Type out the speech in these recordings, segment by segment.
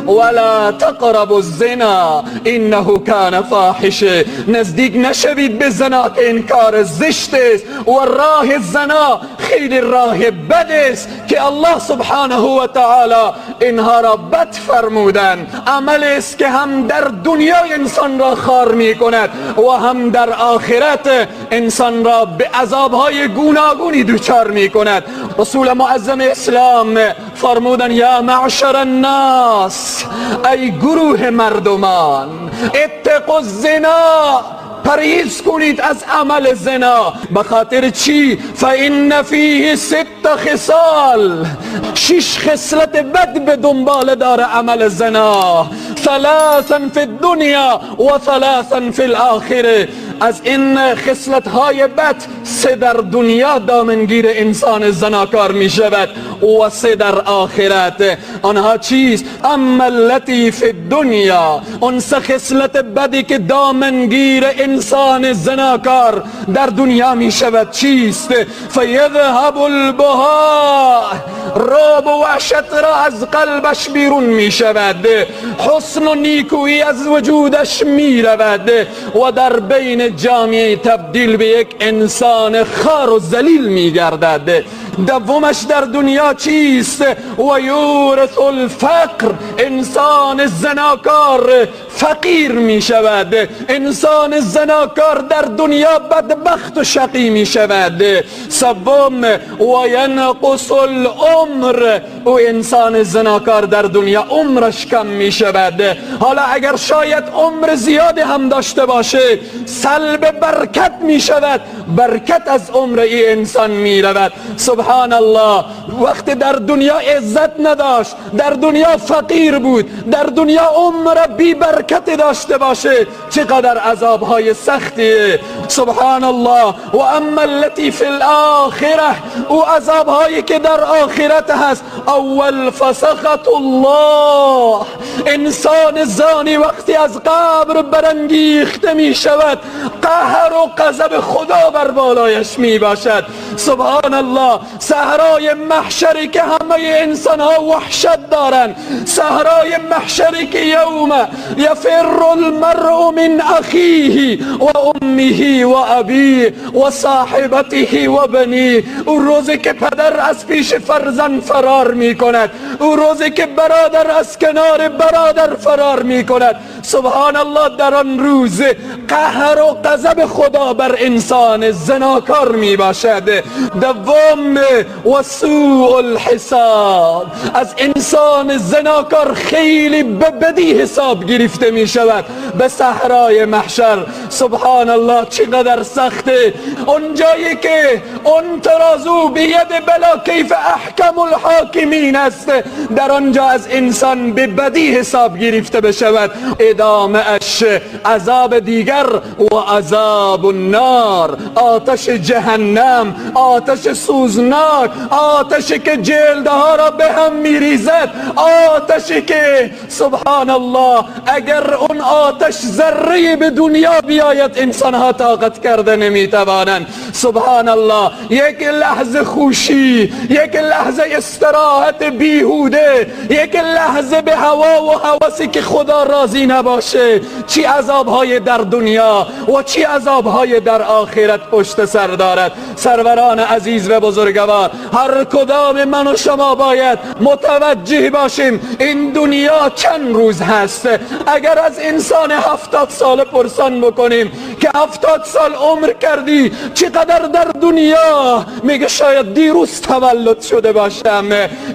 ولا تقربوا الزنا انه کان فاحشه. نزدیک نشوید به زنا که این کار زشت است و راه زنا خیلی راه بد است که الله سبحانه و تعالی اینها را بد فرمودن. عمل است که هم در دنیا انسان را خار می کند و هم در آخرت انسان را به عذابهای گوناگونی دچار می کند. رسول معظم اسلام فرمودن یا معشر الناس، ای گروه مردمان، اتقوا الزنا، پرهیز کنید از عمل زنا. به خاطر چی؟ فإن فیه ست خصال، شش خصلت بد به دنبال داره عمل زنا. ثلاثا فی الدنیا و ثلاثا فی الآخره. از این خصلت های بد سه در دنیا دامنگیر انسان زناکار می شود و سه در آخرت. آنها چیست؟ اما التي فی الدنیا، اون سه خصلت بدی که دامنگیر انسان زناکار در دنیا می شود چیست؟ فیذهب البهاء، رعب و وحشت را از قلبش بیرون می شود، حسن و نیکویی از وجودش می رود و در بین جامعه تبدیل به یک انسان خار و ذلیل می گردد. دومش در دنیا چیست؟ و یورث الفقر، انسان زناکار فقیر می شود، انسان زناکار در دنیا بدبخت و شقی می شود. سوم و ینقص العمر، او انسان زناکار در دنیا عمرش کم می شود. حالا اگر شاید عمر زیاد هم داشته باشه، سلب برکت می شود، برکت از عمر ای انسان می رود. سبحان الله، وقتی در دنیا عزت نداشت، در دنیا فقیر بود، در دنیا عمر بی برکت داشته باشه، چقدر عذاب های سختیه. سبحان الله. و اما التي فی الاخره، او عذاب هایی که در آخرت هست، اول فسخط الله، انسان زانی وقتی از قبر برانگیخته می شود، قهر و غضب خدا بر بالایش می باشد. سبحان الله، صحرای محشری که همه انسان ها وحشت دارند، صحرای محشری که یوم یفر المرء من اخیه و امه و ابیه و صاحبته و بنیه، او روزی که پدر از پیش فرزند فرار می کند، او روزی که برادر از کنار برادر فرار می کند. سبحان الله، در آن روز قهر و غضب خدا بر انسان زناکار می باشد. دوم و سوء الحساب، از انسان زناکار خیلی به بدی حساب گرفته می شود به صحرای محشر. سبحان الله، چقدر سخته اونجایی که اون ترازو به ید بلا کیف احکم الحاکمین است، در آنجا از انسان به بدی حساب گرفته بشود. ادامه اش عذاب دیگر و عذاب النار، آتش جهنم، آتش سوزناک، آتشی که جلدها را به هم میریزد، آتشی که سبحان الله اگر اون آتش ذره به دنیا بیاید انسانها طاقت کرده نمیتوانند. سبحان الله، یک لحظه خوشی، یک لحظه استراحت بیهوده، یک لحظه به هوا و هوسی که خدا راضی نباشه، چی عذابهای در دنیا و چی عذابهای در آخرت پشت سر دارد. سروران عزیز و بزرگوار، هر کدام من و شما باید متوجه باشیم این دنیا چند روز هست. اگر از انسان 70 سال پرسان بکنیم که 70 سال عمر کردی چقدر در دنیا، میگه شاید دیروز تولد شده باشم.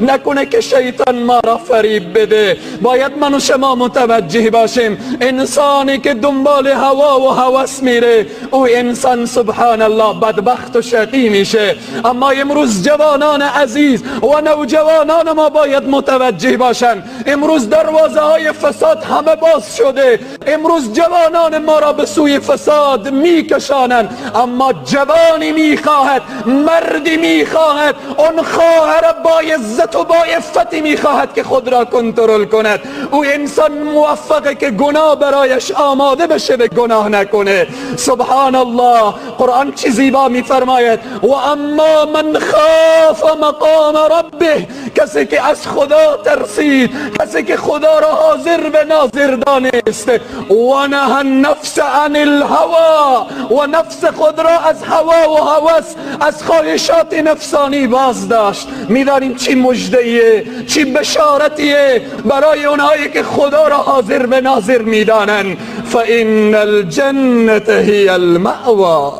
نکنه که شیطان ما را فریب بده. باید من و شما متوجه باشیم انسانی که دنبال هوا و هوس میره، او انسان سبحان الله بدبخت و شقی میشه. اما امروز جوانان عزیز و نوجوانان ما باید متوجه باشن، امروز دروازه های فساد همه باز شده، امروز جوانان ما را به سوی فساد فساد میکشانند. اما جوانی میخواهد، مردی میخواهد، اون خواهر با عزت و با عفتی میخواهد که خود را کنترل کند. او انسان موفقه که گناه برایش آماده بشه به گناه نکنه. سبحان الله، قرآن چی زیبا میفرماید: و اما من خاف مقام ربه، کسی که از خدا ترسید، کسی که خدا را حاضر به ناظر دانست، و نهى النفس عن الهوى، و نفس خود را از هوا و هوس، از خواهشات نفسانی باز داشت. میدانیم چی مژده‌ایه، چی بشارتیه برای اونهایی که خدا را حاضر به ناظر میدانند. فإن الجنة هي المأوى،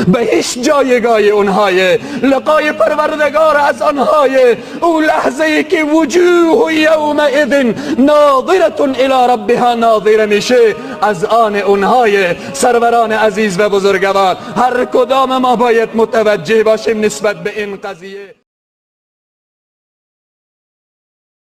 بهشت جایگاه اونهای، لقای پروردگار از آنهای. او لحظه ای که وجوه یومئذ ناظرة الی ربها ناظره میشه، از آن اونهای. سروران عزیز و بزرگوار، هر کدام ما باید متوجه باشیم نسبت به این قضیه.